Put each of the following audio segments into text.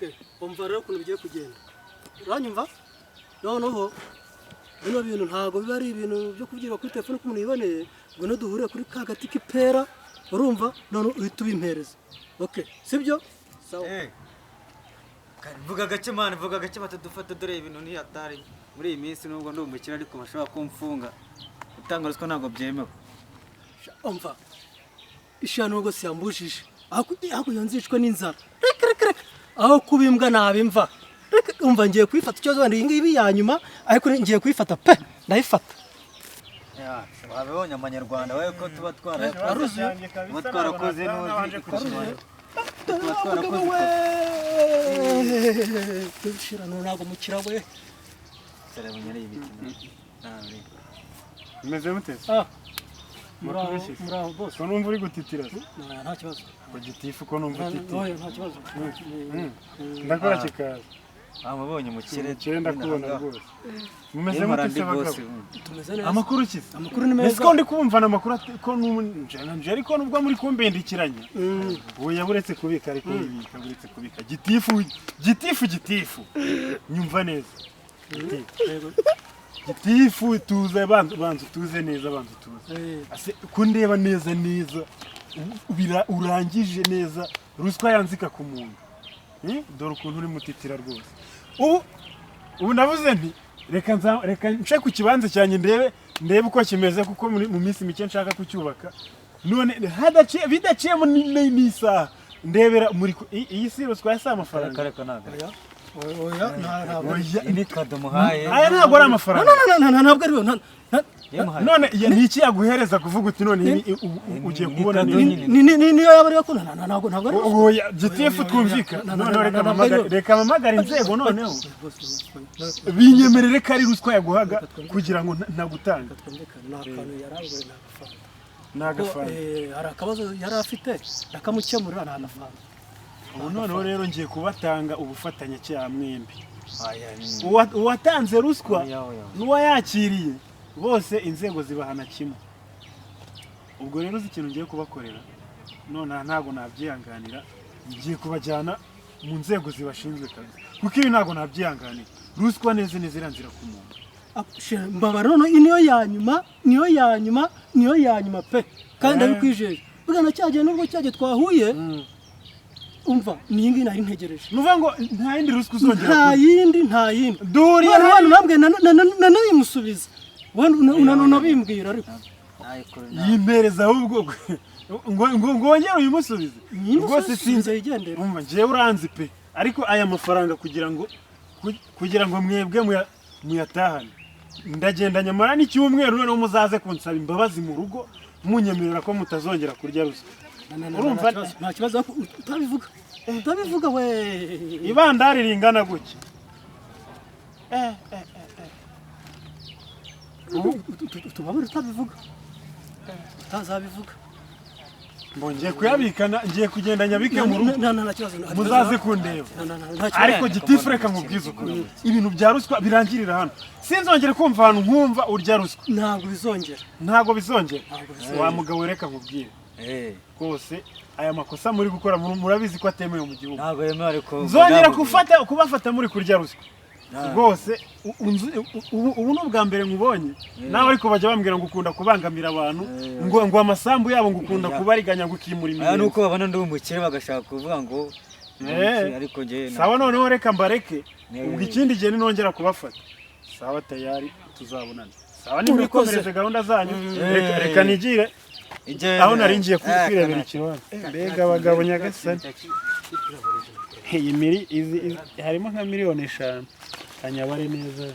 Okay, umva rero ukuntu bigiye kugenda. Uranyumva? Noneho bino bintu ntabwo biba ari ibintu byo kubyira kuri telefone ko umuntu yiboneye ngo no duhure kuri ka gati k'ipera. Urumva? None uhita ubimpereza. Okay, sibyo? Sawa. Vuga gake man, vuga gake batadufata. Dore ibintu ni hatari muri iyi minsi. Nubwo ndi umukire, ariko bashobora kumfunga. Gutanga ruswa ntabwo byemewe. Umva, ishano rwose yambujije aho aho nzicwe n'inzara. Reka, reka, reka, aho kuba imbwa nabimva. Reka, umva, ngiye kuyifata. Ikibazo wenda iyi ngiyi ya nyuma, ariko ngiye kuyifata pe, ndayifata. Wabibonye amanyarwanda wowe ko tuba twarakoze, tuba twarakoze n'uzi Waruzuye. Tuba twarakoze. We shirano ntabwo mukira we. Mumeze mute? Ah, muraho. Muraho. Muraho bose. Ko numva uri gutitira se? Nta kibazo. Ko gitifu, ko numva utitira? Oya, nta kibazo. Ndakora kikaza. Wamubonye umukire. Umukire ndakubona rwose. Mumeze Yewe mute ndi se boss. bagabo? Tumeze neza. Amakuru kize? Amakuru ni meza. Ese ko ndi kumva amakuru ko nje, ariko nubwo muri kumbindikiranya, oya, buretse kubika, ariko bibika, buretse kubika. Gitifu, gitifu, gitifu, nyumva neza. Yego. Gitifu, tuze, banza, banza utuze neza, banza utuze. Ase ko ndeba neza neza urangije neza ruswa yanzika ku muntu? Dore ukuntu uri mutitira rwose. Ubu navuze nti reka nce ku kibanza cyanjye ndebe uko kimeze, kuko mu minsi mike nshaka kucyubaka. None hadaciye bidaciyemo n'isaha ndebera muri iyi si ruswa ya si amafaranga. Reka, ntabwo. Oya, oya, ntabwo. Oya, Iyi ni kado muhaye. Aya ntabwo ari amafaranga. No, no, ntabwo ari we. Yamuhaye. None ni iki yaguhereza kuvuga uti none ugiye Ni kubona kado neza? nyine. Niyo yaba ariyo ko ntabwo ari we. Oya gitifu, twumvika. No, Noneho reka ntabwo ari we. reka mpamagare inzego. Noneho binyemerere ko ari ruswa yaguhaga kugira ngo ntagutanga. Twumvikane, ni akantu yarangure, ni agafanta. Ni agafanta. Hari akabazo yari afite ndakamukemurira, ni agafanta. Ubu noneho rero ngiye kubatanga ubufatanyacyaha mwembi. Aya ni Uwatanze ruswa Oya, oya. n'uwayakiriye bose inzego zibahana kimwe. Ubwo rero uzi ikintu ngiye kubakorera nonaha? Ntabwo nabyihanganira. Ngiye kubajyana mu nzego zibashinzwe kabisa, kuko ibi ntabwo nabyihanganira. Ruswa neza neza iranzira ku muntu. Mbabara, noneho iyi niyo ya nyuma, niyo ya nyuma, niyo ya nyuma pe, kandi ndabikwijeje. Bwana, cyagiye nubwo cyagiye twahuye, umva, niyi ngiyi nari ntegereje. Ni ukuvuga ngo nta yindi ruswa uzongera Nta kurya? yindi, nta yindi. Duhuriye None hano nambwe nanayimusubiza, unabimbwira ariko. Nayikora. Yimpereza ahubwo ngo wongere uyimusubize rwose. Sinzi. Yigendera. Umva, njyewe uranzi pe, ariko aya mafaranga kugira ngo mwebwe muyatahane, ndagenda nyamara n'icyumweru. Noneho muzaze kunsaba imbabazi mu rugo munyemerera ko mutazongera kurya ruswa. Urumva? Nta kibazo, ariko utabivuga, utabivuga we. Ibandari ringana gutya. Tubabure, utabivuga, utazabivuga. Ngo ngiye kuyabikana, ngiye kugenda nyabike mu rugo. Nta kibazo, nta kibazo. Muzaze kundeba. Nta kibazo. Ariko gitifu, reka nkubwize ukuri, ibintu bya ruswa birangirira hano. Sinzongere kumva ahantu nkumva urya ruswa. Ntabwo bizongera. Ntabwo bizongera. Ntabwo bizongera. Wa mugabo, reka nkubwire Eh, rwose, aya makosa muri gukora murabizi ko atemewe mu gihugu. Ntabwo yemewe, ariko Nzongera gufata kubafata muri kurya ruswa rwose. Ubu ni ubwa mbere nkubonye nawe, ariko bajya bambwira ngo ukunda kubangamira abantu, ngo amasambu yabo, ngo ukunda kubariganya, ngo ukimura Aya ni imigenzo. uko babona ndi umukire, bagashaka kuvuga ngo ndi umukire, ariko njye Sawa, noneho reka mbareke. Ubwo ikindi gihe ninongera kubafata, sawa, tayari tuzabonana. Sawa, nimwikomereze gahunda zanyu. Reka nigire aho nari ngiye kwirebera ikibanza. Mbega abagabo nyagasani! Iyi miri izi harimo nka miliyoni 5, kanyabare neza.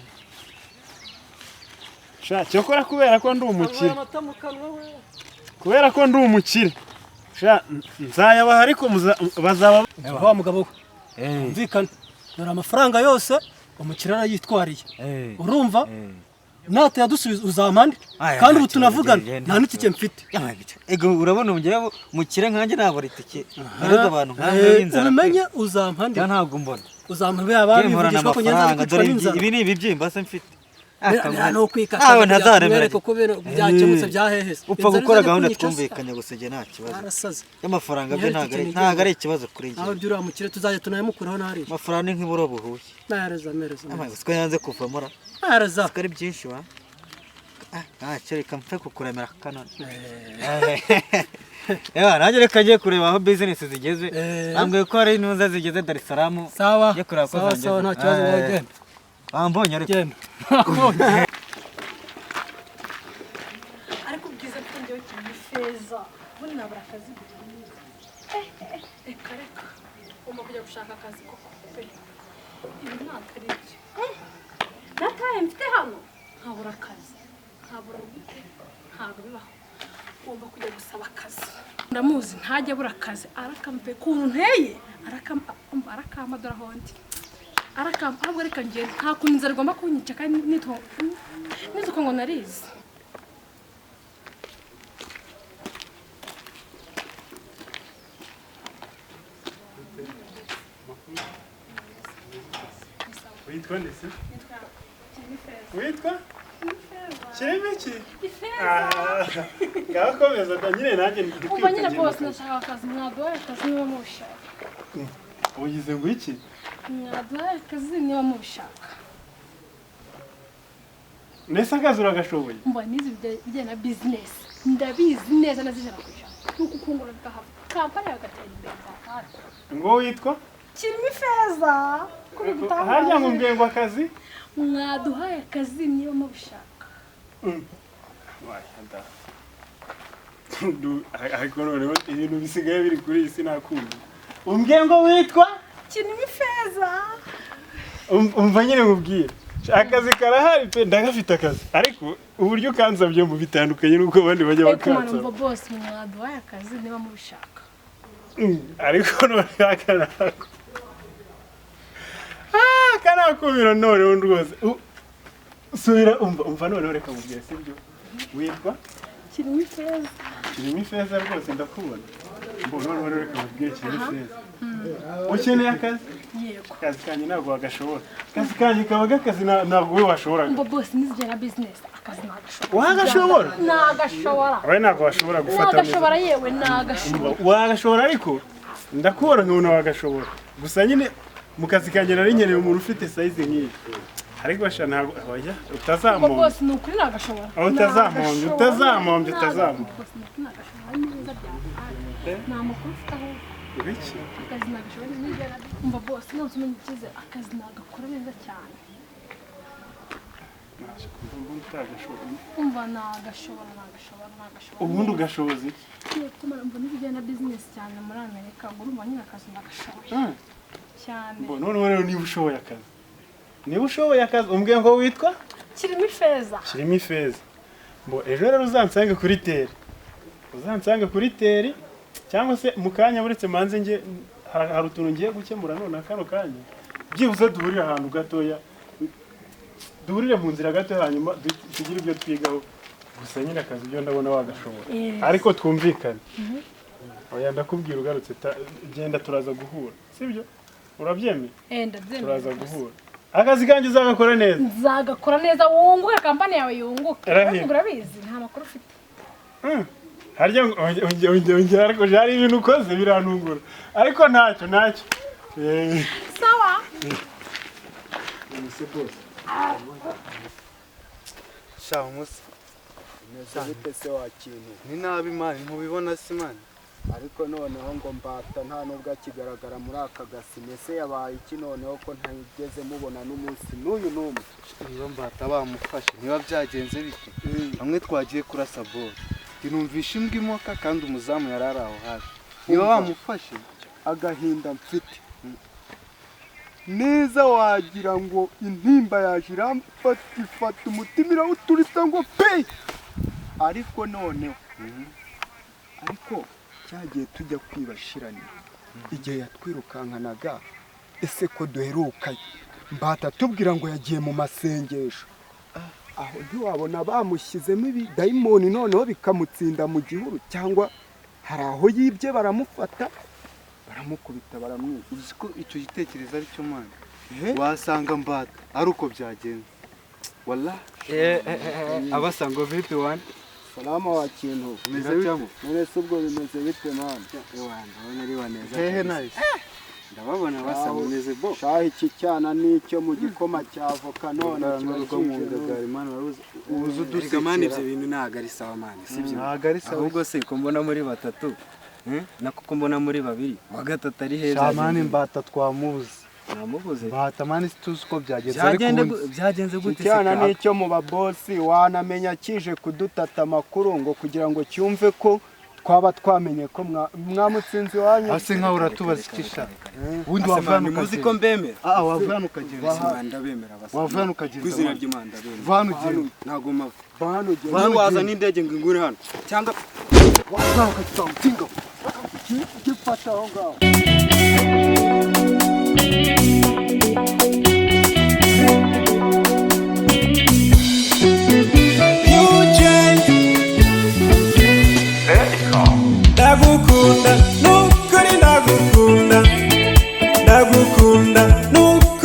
Sha, cyokora kubera ko ndi umukire, Amata mu kanwa we. kubera ko ndi umukire, sha, nzayabaha, ariko bazaba Wa mugabo we, mvikana, dore amafaranga yose umukire arayitwariye. Urumva, natayadusubiza uzampande. Aya, Kandi ubu nta kibazo, tunavugana genda, nta n'itike mfite. Ego, urabona umugera mukire nkanjye nabura itike? Ariko abantu nkanjye b'inzara Ubimenye, uzampande. Ya, ntabwo mbona. Uzampande, yaba Njye mporana bivugishwa ko ngenza amafaranga kwicwa dore n'inzara. Ibi ni ibibyimba se mfite? No kwikata. Awe ntazaremera. Kuko ibintu byakemutse byahehese. Upfa gukora gahunda twumvikanye gusa, njye nta kibazo. Arasaze. Y'amafaranga byo ntabwo ari ikibazo kuri njye. Aho byuriya mukire tuzajya tunayamukuraho ntariye. Amafaranga ni nk'iburo buhuye. Nahereza mereza. Amazi ko yanze kuvamo ra. Nahereza. Ko ari byinshi wa. Ntacyo, reka mpfe kukuremera kanone. Ewa nanjye reka ngiye kureba aho business zigeze. Bambwiye ko hari intuza zigeze Dar es Salaam. Sawa. Ngiye kureba ko Sawa zangeze. sawa, nta kibazo, ngaho genda. Bambonye ariko. Genda. Ariko ubwiza mfite njyewe cyane feza, ubundi nabura akazi gute? Reka reka, ugomba kujya gushaka akazi koko pe. Ibi ntabwo ari byo nataye mfite hano, nkabura akazi, nkabura gute? Ntabwo bibaho, ugomba kujya gusaba akazi. Ndamuzi ntajya abura akazi, arakampe ukuntu nteye, arakampa arakampa, dore aho ndi arakampa. Ahubwo reka ngende, nta kuntu inzara igomba kunyica kandi nitwa nitwa ngo narize. Witwa nde se? Witwa kirimo iki? Ifeza. Ngaho komeza da nyine, nanjye ndi Umva nyine kwiruka. bose, ndashaka akazi, mwaduhaye akazi niba mubishaka. Ugize ngo iki? Mwaduhaye akazi niba mubishaka. Mbese akazi uragashoboye? Mbona nize ibijyanye na business, ndabizi neza neza 100%, nuko ukungura bikahava, kampani yagatera imbere nzakara. Ngo witwa? Kirimo ifeza ko bitangaje. Harya ngo mbwiye ngo akazi? Mwaduhaye akazi niba mubishaka. Waya da. Ariko noneho ibintu bisigaye biri kuri iyi si nakumva. Umbwiye ngo witwa? Kirimo ifeza. Umva nyine nkubwire. Akazi karahari pe, ndagafite akazi. Ariko uburyo ukansabye mu bitandukanye n'uko abandi bajya Ariko mwana, bakansaba. umva bose, mwaduhaye akazi niba mubishaka. Ariko noneho aka nako. Ah, aka nakumiro noneho rwose. Subira umva, umva noneho reka nkubwire, sibyo? Witwa? Kirimo ifeza. Kirimo ifeza rwose ndakubona. Mbo noneho reka nkubwire, kirimo ifeza. Ukeneye akazi? Yego. Akazi kanjye ntabwo wagashobora. Akazi kanjye kaba gakazi ntabwo wowe washoboraga. Umva bose, nize ibijyanye na business, akazi nagashobora. Wagashobora? Nagashobora. Wowe ntabwo washobora gufata neza. Nagashobora yewe, nagashobora. Wagashobora ariko ndakubona nkabona wagashobora. Gusa nyine mu kazi kanjye nari nkeneye umuntu ufite size nk'iyi. Ariko sha ntabwo oya Umva utazamumbya. bose, ni ukuri nagashobora. Aho utazamumbya, utazamumbya, utazamumbya. Bose, ni ukuri nagashobora neza byatari. Nta makuru ufite ahubwo. Ibiki? Akazi nagashobora neza. Umva bose, nonse umenya icyizere, akazi nagakora neza cyane. Naje kumva mbona utagashobora. Umva nagashobora, nagashobora, nagashobora. Ubundi ugashoboza iki? Ngiye kumara mbona ibijyanye na business cyane muri Amerika, ngo urumva nyine akazi ndagashoboye cyane. Mbo noneho rero niba ushoboye akazi. Niba ushoboye akazi, umbwiye ngo witwa? Kirimo ifeza. Kirimo ifeza. Mbo ejo rero uzansange kuri teri. Uzansange kuri teri cyangwa se mu kanya, buretse manze nge hari utuntu ngiye gukemura none kano kanya. Byibuze duhurire ahantu gatoya. Duhurire mu nzira gatoya hanyuma tugire ibyo twigaho. Gusa nyine akazi ibyo ndabona wagashobora. Yes. Ariko twumvikane. Oya ndakubwira ugarutse genda turaza guhura. Sibyo? Urabyemeye? Eh, ndabyemera. Turaza guhura. Akazi kanjye uzagakora neza. Nzagakora neza, wunguke, kampani yawe yunguke. Rahira. Urabizi nta makuru ufite. Harya ngo ongera ariko hari ibintu ukoze birantungura. Ariko ntacyo ntacyo. Sawa. Sha umusa. Umeze bite se wa kintu? Ni nabi man, ntubibona se man? Ariko noneho ngo Mbata nta nubwo akigaragara muri aka gasime, se yabaye iki noneho ko ntigeze mubona n'umunsi n'uyu n'umwe? Niba Mbata bamufashe, niba byagenze bite? Bamwe twagiye kurasa ball, numvisha imbwa imoka kandi umuzamu yari ari aho hafi. Niba bamufashe. Agahinda mfite neza wagira ngo intimba yaje iramfata ifata umutima irawuturitsa ngo pe. Ariko noneho ariko cyagiye tujya kwibashiranira igihe yatwirukankanaga, ese ko duherukayo Mbata tubwira ngo yagiye mu masengesho, aho ntiwabona bamushyizemo ibidayimoni noneho bikamutsinda mu gihuru, cyangwa hari aho yibye baramufata baramukubita baramwica. Uzi ko icyo gitekerezo ari cyo man, wasanga Mbata ari uko byagenze. Wallah. Abasa ngo vipi wani? Salama wa kintu. Bimeze bite? None se ubwo bimeze bite mwana? Ewa, ndabona ari waneza. Hehe, nice. Ndababona basa mumeze bo. Shaha, iki cyana nicyo mu gikoma cya avoka none kiba N'urwo mu kije. ngagari mani, waruzi uzi Erega mani, ibyo udusekera. bintu ntabwo ari sawa mani, sibyo? Ntabwo ari sawa. Ahubwo se ko mbona muri batatu, nako ko mbona muri babiri, wa gatatu ari heza? Sha mani, Mbata twamubuze. Namubuze. Mbata mani, situzi uko byagenze ariko Byagende ubundi byagenze gute se? Icyana Kaka? nicyo mu babosi, wanamenya kije kudutata amakuru ngo kugira ngo cyumve ko twaba twamenye ko mwamutsinze iwanyu. Ase nkaho uratubaza iki sha? Ubundi Ase wava hano mani, muzi ko ukagenda. mbemera. Ah, wava hano ukagenda. Ase mani, ndabemera basa. Wava hano ukagenda, Ku izina mani. ry'Imana ndabemera. Va hano ugenda. Ntabwo mpava. Hano ugenda. Va hano Niyo waza ugenda. n'indege ngo ingure hano cyangwa Wava hano ukagenda mtinga. Gifata aho ngaho. Ndagukunda nukuri, ndagukunda, ndagukunda nukuri.